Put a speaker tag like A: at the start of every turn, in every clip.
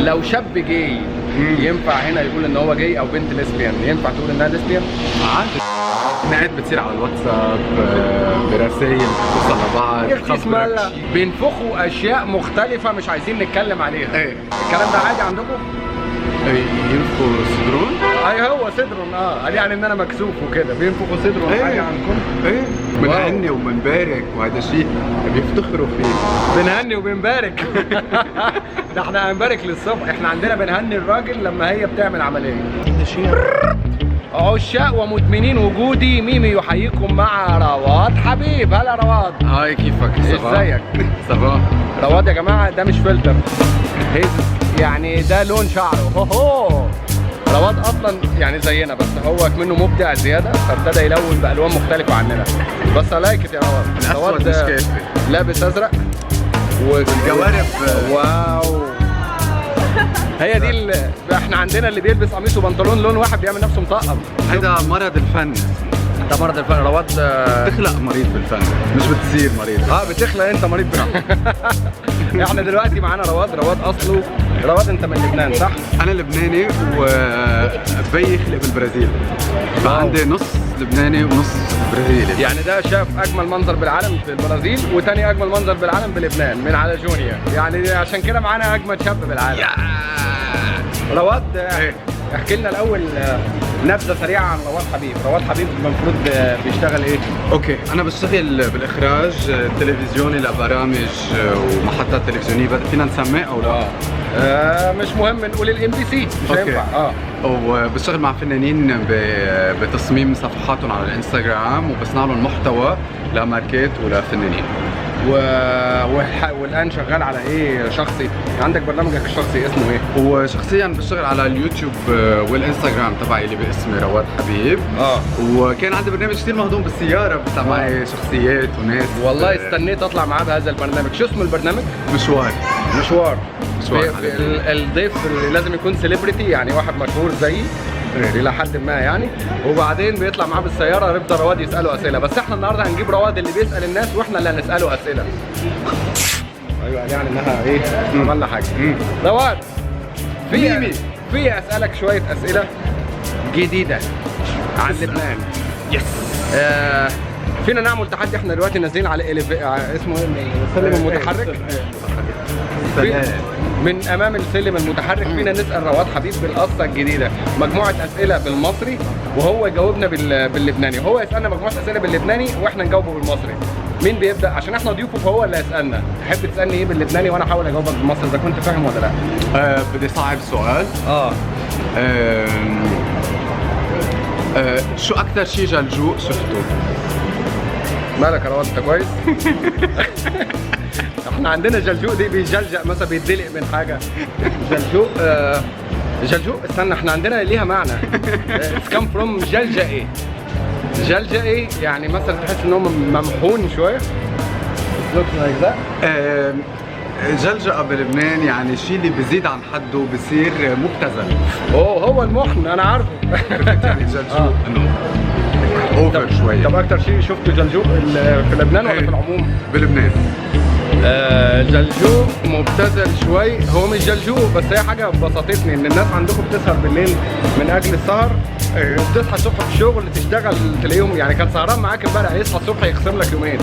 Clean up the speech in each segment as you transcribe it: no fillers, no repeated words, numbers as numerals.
A: لو شاب gay ينفع هنا يقول ان هو gay؟ او بنت lesbian ينفع تقول انها lesbian؟
B: عادي، خناقات بتصير على الواتساب، برسائل بتوصل لبعض.
A: يا اختي اسم
B: بخبرك
A: الله.
B: شيء.
A: بينفخوا اشياء مختلفة مش عايزين نتكلم عليها.
B: ايه.
A: الكلام ده عادي عندكم؟
B: إيه، ينفخوا صدرون؟
A: اي هو صدرهم، قال يعني ان انا مكسوف وكده، بينفخوا صدرهم.
B: إيه.
A: عادي عندكم؟
B: ايه، بنهني وبنبارك وهذا شيء بيفتخروا فيه.
A: بنهني وبنبارك؟ ده احنا هنبارك للصبح. احنا عندنا بنهني الراجل لما هي بتعمل عمليه. عشاق ومدمنين وجودي، ميمي يحييكم مع رواد حبيب. هلا رواد.
B: Hi، كيفك؟ ça va؟
A: ازيك؟
B: ça va.
A: رواد يا جماعة ده مش فلتر، هيز يعني ده لون شعره. هو هو رواد اصلا يعني زينا، بس هو منه مبدع زياده، فابتدى يلون بالوان مختلفة عننا، بس I like it يا رواد.
B: الاسود
A: رواد
B: مش كافي.
A: لابس ازرق
B: والجوارب.
A: Wow، هي دي احنا عندنا اللي بيلبس قميص وبنطلون لون واحد بيعمل نفسه مطقم.
B: هيدا مرض الفن.
A: ده مرض الفن رواد.
B: بتخلق مريض بالفن، مش بتصير مريض.
A: اه، بتخلق انت مريض بالفن. احنا دلوقتي معانا رواد. رواد اصله، رواد انت من لبنان صح؟
B: انا لبناني وبيي خلق بالبرازيل، فعندي نص لبناني ونص برازيلي.
A: يعني ده شاف اجمل منظر بالعالم في البرازيل، وتاني اجمل منظر بالعالم بلبنان من على جونيا، يعني عشان كده معانا اجمل شاب بالعالم رواد.
B: إيه.
A: احكي لنا الاول نبذه سريعة عن رواد حبيب. رواد حبيب المفروض بيشتغل ايه؟
B: Okay، انا بشتغل بالاخراج التلفزيوني لبرامج ومحطات تلفزيونيه، فينا نسميه او لا؟
A: مش مهم، نقول ال MBC مش
B: Okay.
A: هينفع اه.
B: وبشتغل مع فنانين بتصميم صفحاتهم على الانستغرام، وبصنع لهم محتوى لماركات ولفنانين.
A: والان شغال على ايه شخصي؟ عندك برنامجك الشخصي اسمه ايه؟
B: وشخصيا بشتغل على اليوتيوب والانستغرام تبعي اللي باسمي رواد حبيب. وكان عندي برنامج كثير مهضوم بالسياره، بيطلع معي شخصيات وناس.
A: والله استنيت اطلع معاه بهذا البرنامج. شو اسمه البرنامج؟
B: مشوار.
A: مشوار.
B: مشوار على
A: الضيف اللي لازم يكون celebrity، يعني واحد مشهور زيي الى حد ما يعني، وبعدين بيطلع معاه بالسيارة يفضل رواد يساله اسئله. بس احنا النهارده هنجيب رواد اللي بيسال الناس واحنا اللي هنساله اسئله. ايوه، يعني انها ايه، عملنا حاجه. رواد، في
B: ميمي.
A: في اسالك شوية اسئلة جديدة عن لبنان.
B: Yes.
A: فينا نعمل تحدي؟ احنا دلوقتي نازلين على اسمه ايه، السلم المتحرك.
B: سلام.
A: من امام السلم المتحرك فينا نسال رواد حبيب بالقصة الجديدة مجموعة اسئلة بالمصري وهو يجاوبنا باللبناني، وهو يسالنا مجموعة اسئلة باللبناني واحنا نجاوبه بالمصري. مين بيبدا؟ عشان احنا ضيوفه فهو اللي يسالنا. تحب تسالني ايه باللبناني وانا احاول اجاوبك بالمصري اذا كنت فاهم ولا لا؟
B: بدي صعب سؤال.
A: اه.
B: شو اكثر شيء جلجوق شفته؟
A: مالك يا رواد، انت كويس؟ احنا عندنا جلجوق دي بيجلجق مثلا، بيدلق من حاجه. جلجوق جلجوق، استنى، احنا عندنا ليها معنى، it's come from جلجئي. جلجئي يعني مثلا تحس ان هو ممحون شوية. It looks like that.
B: جلجأة بلبنان يعني الشيء اللي بيزيد عن حده بصير مبتذل.
A: اوه، هو المحن، انا عارفه.
B: يعني جلجوق انه over شوي.
A: طب اكتر شيء شفته جلجوق في لبنان ولا
B: إيه.
A: في العموم؟
B: بلبنان.
A: جلجوق مبتذل شوي، هو مش جلجوق، بس هي حاجة بسطتني ان الناس عندكم بتسهر بالليل من اجل السهر وبتصحى الصبح في الشغل تشتغل، تلاقيهم يعني كان سهران معاك امبارح يصحى الصبح يخصم لك يومين.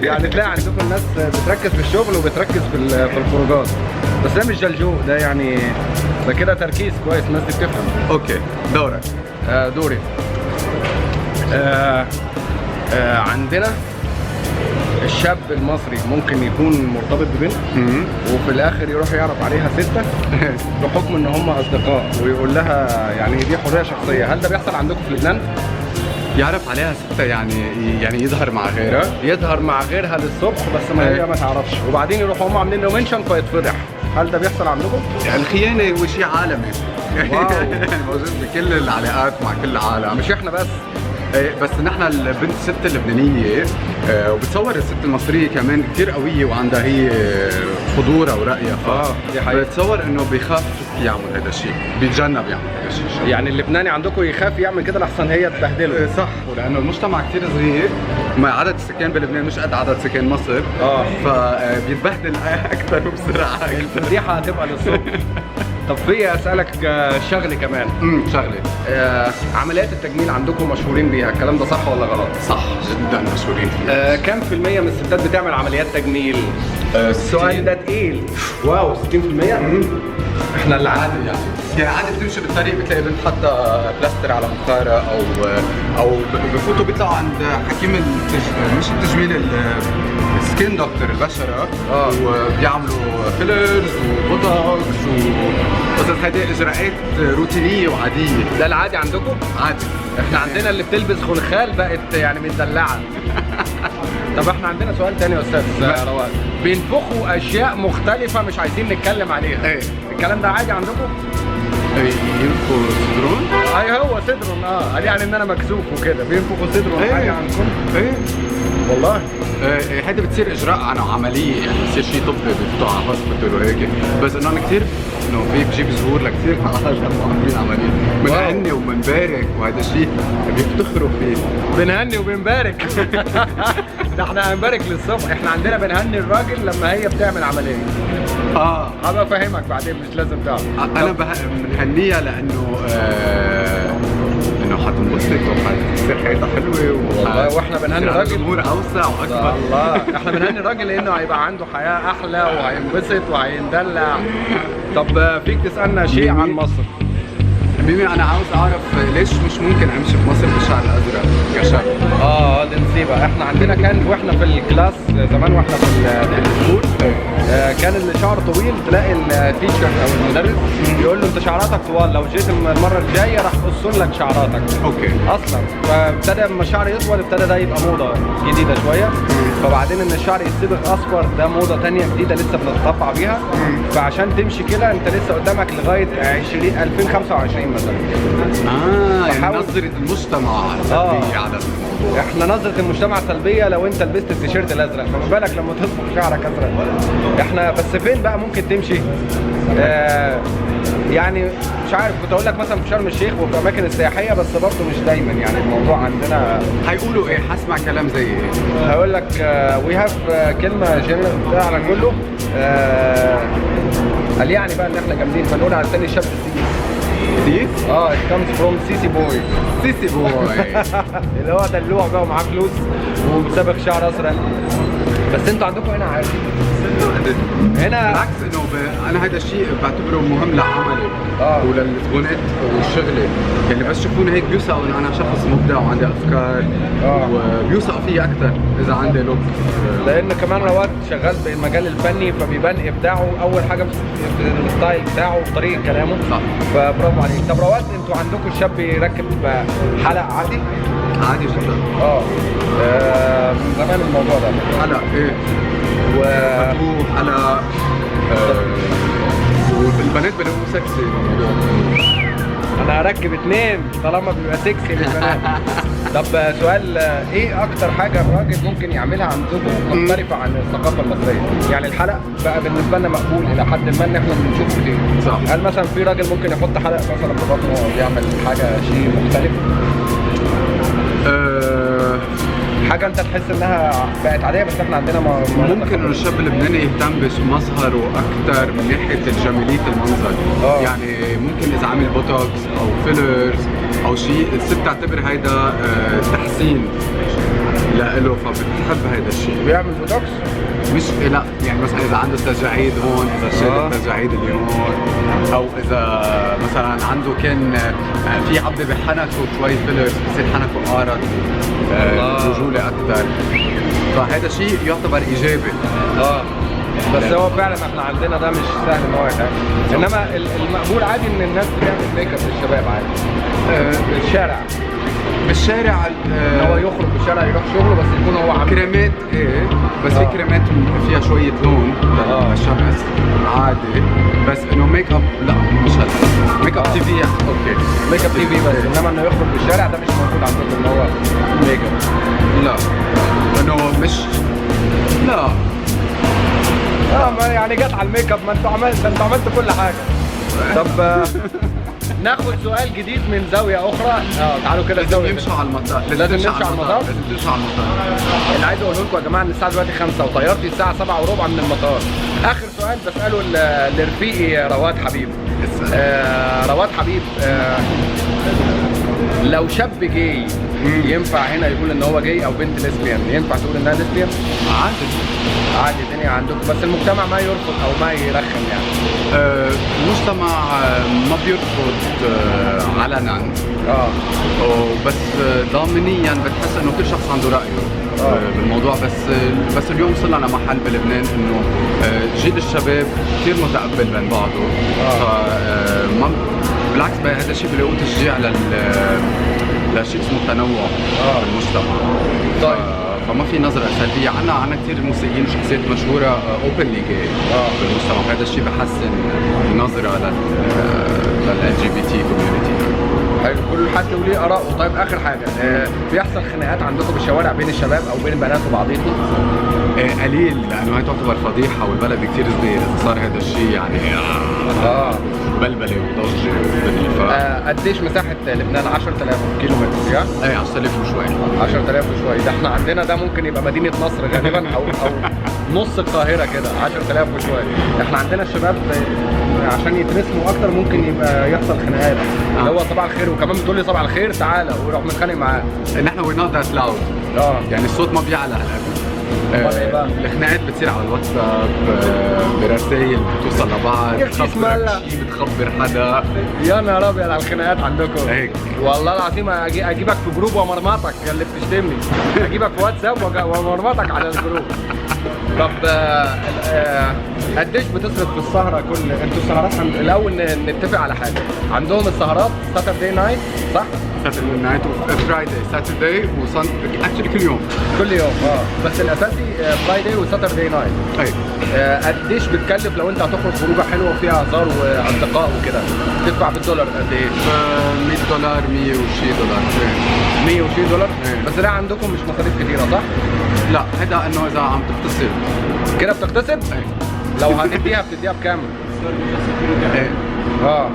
A: يعني تلاقي عندكم الناس بتركز في الشغل وبتركز في الخروجات، بس ده مش جلجوق، ده يعني ده كده تركيز كويس، الناس دي بتفهم.
B: Okay، دورك.
A: دوري. عندنا الشاب المصري ممكن يكون مرتبط ببنت وفي الاخر يروح يعرف عليها ستة بحكم ان هم اصدقاء ويقول لها، يعني دي حرية شخصية. هل ده بيحصل عندكم في لبنان؟
B: يعرف عليها ستة يعني يظهر مع غيرها؟
A: يظهر مع غيرها للصبح بس ما هي
B: إيه.
A: ما تعرفش، وبعدين يروحوا هم عاملين له mention فيتفضح. هل ده بيحصل عندكم؟
B: يعني الخيانة هو شيء عالمي.
A: Wow.
B: يعني موجود بكل العلاقات مع كل العالم.
A: مش احنا بس.
B: إيه، بس نحن البنت الست اللبنانية وبتصور الست المصرية كمان كثير قوية وعندها هي حضورها ورأيها.
A: دي حقيقة.
B: بتصور انه بيخاف يعمل هذا الشيء، بيتجنب يعمل هذا الشيء.
A: يعني اللبناني عندكم يخاف يعمل كده لحسن هي تبهدله؟
B: إيه، صح، ولانه المجتمع كثير صغير، ما عدد السكان بلبنان مش قد عدد سكان مصر. فبيتبهدل اكثر وبسرعة اكثر.
A: الفضيحة هتبقى للصبح. طب في اسالك شغل كمان.
B: شغله.
A: عمليات التجميل عندكم مشهورين بيها، الكلام ده صح ولا غلط؟
B: صح جدا، مشهورين فيها.
A: كم في المية من الستات بتعمل عمليات تجميل؟ السؤال ده تقيل. wow، 60%؟ احنا اللي
B: عادي يعني عادي بتمشي بالطريق بتلاقي بنت حاطه بلاستر على مخارها او بفوتوا بيطلعوا عند حكيم مش التجميل، ال skin doctor، البشرة. وبيعملوا fillers وبوتوكس وقصص، هيدي اجراءات روتينيه وعاديه.
A: ده العادي عندكم؟
B: عادي.
A: احنا عندنا اللي بتلبس خلخال بقت يعني متدلعه. طب احنا عندنا سؤال تاني يا استاذ رواد، بينفخوا اشياء مختلفة مش عايزين نتكلم عليها.
B: ايه
A: الكلام ده عادي عندكم؟
B: ينفخوا صدرون؟
A: اي هو صدرون. قال يعني ان انا مكسوف وكده، بينفخوا صدرون.
B: ايه
A: عادي عندكم؟
B: ايه
A: والله.
B: هيدي بتصير اجراء عن عملية، يعني بتصير شيء طبي، بيفوتوا على hospital وهيك، بس انه انا كثير انه في بجيب زهور لكثير عالم عاملين عملية، بنهني وبنبارك وهذا الشيء بيفتخروا فيه.
A: بنهني وبنبارك. ده احنا هنبارك للصبح. احنا عندنا بنهني الراجل لما هي بتعمل عملية. هبقى افهمك بعدين، مش لازم تعرف.
B: انا بنهنيها لانه انه حتنبسط وحتصير حياتها حلوة.
A: والله واحنا بنهني الراجل
B: جمهور اوسع واكبر.
A: الله، احنا بنهني الراجل لانه هيبقى عنده حياة احلى وهينبسط وهيندلع. طب فيك تسالنا شيء عن مصر؟
B: ميمي انا عاوز اعرف ليش مش ممكن امشي في مصر بالشعر الازرق كشاب؟
A: دي نصيبه. احنا عندنا كان واحنا في ال class زمان، واحنا في ال school، كان اللي شعره طويل تلاقي ال teacher او المدرس يقول له انت شعراتك طوال، لو جيت المرة الجاية راح اقص لك شعراتك.
B: okay.
A: اصلا فابتدى لما الشعر يطول ابتدى ده يبقى موضة جديدة شوية. فبعدين ان الشعر يتصبغ اصفر ده موضة ثانية جديدة لسه بنتطبع بيها. فعشان تمشي كده انت لسه قدامك لغاية 2025 مثلا.
B: يعني نظره المجتمع سلبية على الموضوع.
A: احنا نظره المجتمع سلبية لو انت لبست التيشيرت الازرق، فما بالك لما تصبغ شعرك ازرق. احنا بس فين بقى ممكن تمشي؟ يعني مش عارف، كنت اقول لك مثلا في شرم الشيخ وفي الاماكن السياحية، بس برضه مش دايما يعني الموضوع عندنا.
B: هيقولوا ايه؟ حسمع كلام زي ايه؟
A: هيقول لك we have كلمة جنرال بتاع على كله. قال يعني بقى ان احنا جامدين، فنقول على الثاني الشاب السيسي.
B: سيس؟
A: It comes from sissy boy.
B: sissy boy
A: اللي هو دلوع بقى ومعاه فلوس ومسابق شعر ازرق. بس انتوا عندكم هنا عادي. هنا
B: بالعكس، انه انا هذا الشيء بعتبره مهم لعملي وللزبونات والشغله، يعني بس شوفوني هيك بيوثقوا انه انا شخص مبدع وعندي افكار. وبيوثقوا فيي اكثر اذا عندي look.
A: لان كمان رواد شغال بالمجال الفني، فبيبان ابداعه اول حاجة في ال style بتاعه وطريقه كلامه.
B: صح.
A: فبرافو عليك. طب رواد، انتوا عندكم الشاب يركب حلق عادي؟
B: عادي جدا.
A: من زمان الموضوع ده.
B: حلق ايه؟ وفتوح حلق. والبنات بيلاقوه سكسي الموضوع.
A: انا هركب 2 طالما بيبقى سكسي للبنات. طب سؤال، ايه اكتر حاجة الراجل ممكن يعملها عندكم مختلفة عن الثقافة المصرية؟ يعني الحلق بقى بالنسبة لنا مقبول الى حد ما ان احنا بنشوفه كتير.
B: صح.
A: هل مثلا في راجل ممكن يحط حلق مثلا في بطنه او يعمل حاجة شيء مختلف؟ حاجة انت تحس انها بقت عادية بس احنا عندنا
B: ممكن انه الشاب اللبناني يهتم بمظهره اكثر من ناحية جمالية المنظر. يعني ممكن اذا عمل بوتوكس او fillers او شيء، الست تعتبر هيدا تحسين لإله، فبتحب هيدا الشيء.
A: بيعمل بوتوكس؟
B: مش لا، يعني مثلا اذا عنده تجاعيد هون، اذا شال التجاعيد اللي هون، او اذا مثلا عنده كان في عبده بحنكه شوي fillers، بصير حنكه اعرض، رجوله اكثر، فهذا شيء يعتبر ايجابي.
A: بس هو فعلا احنا عندنا ده مش سهل ان هو يتعمل، انما المقبول عادي ان الناس بتعمل make up للشباب عادي. بالشارع. بالشارع ان هو يخرج بالشارع يروح شغله، بس يكون هو عامل
B: كريمات. ايه بس في كريمات فيها شوية لون للشمس عادي، بس انه make up لا مش هلا. make up TV okay،
A: make up TV بس، انما انه يخرج بالشارع ده مش موجود عندكم ان هو make up.
B: لا انه مش لا
A: ما يعني جت على ال make up، ما انتوا عملت، انتوا عملتوا كل حاجة. طب ناخد سؤال جديد من زاوية اخرى. تعالوا كده.
B: لازم نمشوا على المطار.
A: لازم نمشي على المطار.
B: لازم تمشوا على المطار.
A: اللي عايز اقوله لكم يا جماعة ان الساعة دلوقتي 5 وطيارتي الساعة 7:15 من المطار. اخر سؤال بساله لرفيقي رواد حبيب.
B: اسأل.
A: رواد حبيب، لو شاب gay ينفع هنا يقول ان هو gay، او بنت lesbian ينفع تقول انها lesbian؟
B: عادي.
A: عادي الدنيا عندكم، بس المجتمع ما يرفض او ما يرخم يعني؟
B: المجتمع ما بيرفض علنا، بس ضامنيا بتحس انه كل شخص عنده رايه بالموضوع. بس اليوم وصلنا لمحل بلبنان انه جيل الشباب كثير متقبل بين بعضه. ما بالعكس، بقى هذا الشيء بلاقوه تشجيع لشيء اسمه التنوع بالمجتمع. فما في نظرة سلبية. عنا كثير موسيقيين وشخصيات مشهورة openly gay بالمجتمع، وهذا الشيء بحسن النظرة لل LGBT community.
A: حلو، كل حد وليه اراءه. طيب اخر حاجه، بيحصل خناقات عندكم بالشوارع بين الشباب او بين البنات وبعضيكم؟
B: قليل، لانه هي تعتبر فضيحة والبلد كثير صغير، اذا صار هذا الشيء يعني بلبلة وضجه والدنيا ف
A: قديش مساحة لبنان؟ 10000 كيلو متر يا؟
B: ايه، 10000 وشوي.
A: 10000 وشوي، ده احنا عندنا ده ممكن يبقى مدينة نصر غالبا او نص القاهرة كده. 10000 وشوي. احنا عندنا الشباب عشان يترسموا اكتر ممكن يبقى يحصل خناقات، اللي هو صباح الخير وكمان بتقول لي صباح الخير تعالى، ويروح متخانق معاه.
B: نحن we're not that loud. يعني الصوت ما بيعلى هالقد.
A: أمال إيه بقى؟
B: الخناقات بتصير على الواتساب، برسائل بتوصل لبعض.
A: يا أخي اسم
B: بتخبرك
A: الله.
B: شيء، بتخبر حدا.
A: يا نهار ابيض على الخناقات عندكم.
B: هيك.
A: والله العظيم اجيبك في group ومرمطك يا اللي بتشتمني، اجيبك في واتساب ومرمطك على ال group. طب قديش بتصرف في السهرة؟ كل انتوا السهرات الاول نتفق على حاجه، عندهم السهرات Saturday night، صح؟
B: Saturday night و Friday، Saturday و Sunday، actually كل يوم.
A: كل يوم، بس الاساسي Friday و Saturday night.
B: اي.
A: قديش بتكلف لو انت هتخرج خروجه حلوة وفيها هزار واصدقاء وكده؟ تدفع بالدولار قد ايه؟
B: 100 دولار، 100 وشي دولار.
A: 100 وشي دولار؟
B: إيه.
A: بس ده عندكم مش مصاريف كتيره، صح؟
B: لا، هذا انه اذا عم تقتصد.
A: كده بتقتصد؟
B: ايه.
A: لو هتديها بتديها بكام؟
B: ايه.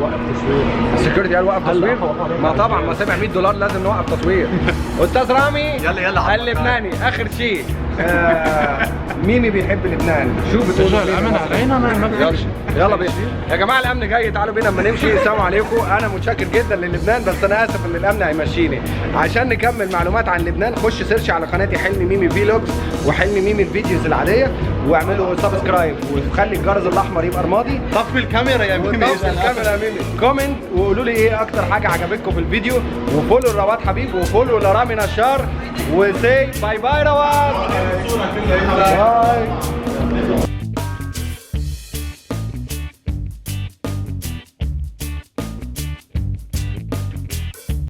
A: وقف تصوير. ال security قال وقف تصوير؟ ما طبعا، ما 700 دولار لازم نوقف تصوير. استاذ رامي.
B: يلا يلا.
A: اللبناني، اخر شيء، ميمي بيحب لبنان، شو بتقول؟
C: الامن علينا ما
A: يلا يلا بينا يا جماعه، الامن جاي، تعالوا بينا اما نمشي. السلام عليكم. انا متشكر جدا للبنان، بس انا اسف ان الامن هيمشيني. عشان نكمل معلومات عن لبنان خش search على قناتي حلمي ميمي vlogs وحلمي ميمي ال videos العاديه، واعملوا subscribe وخلي الجرس الاحمر يبقى رمادي.
C: طفي الكاميرا يا ميمي.
A: وطفي الكاميرا يا ميمي. comment وقولوا لي ايه اكتر حاجة عجبتكم في الفيديو، و follow الرواد حبيب و follow لرامي نشار، و say bye bye رواد. bye.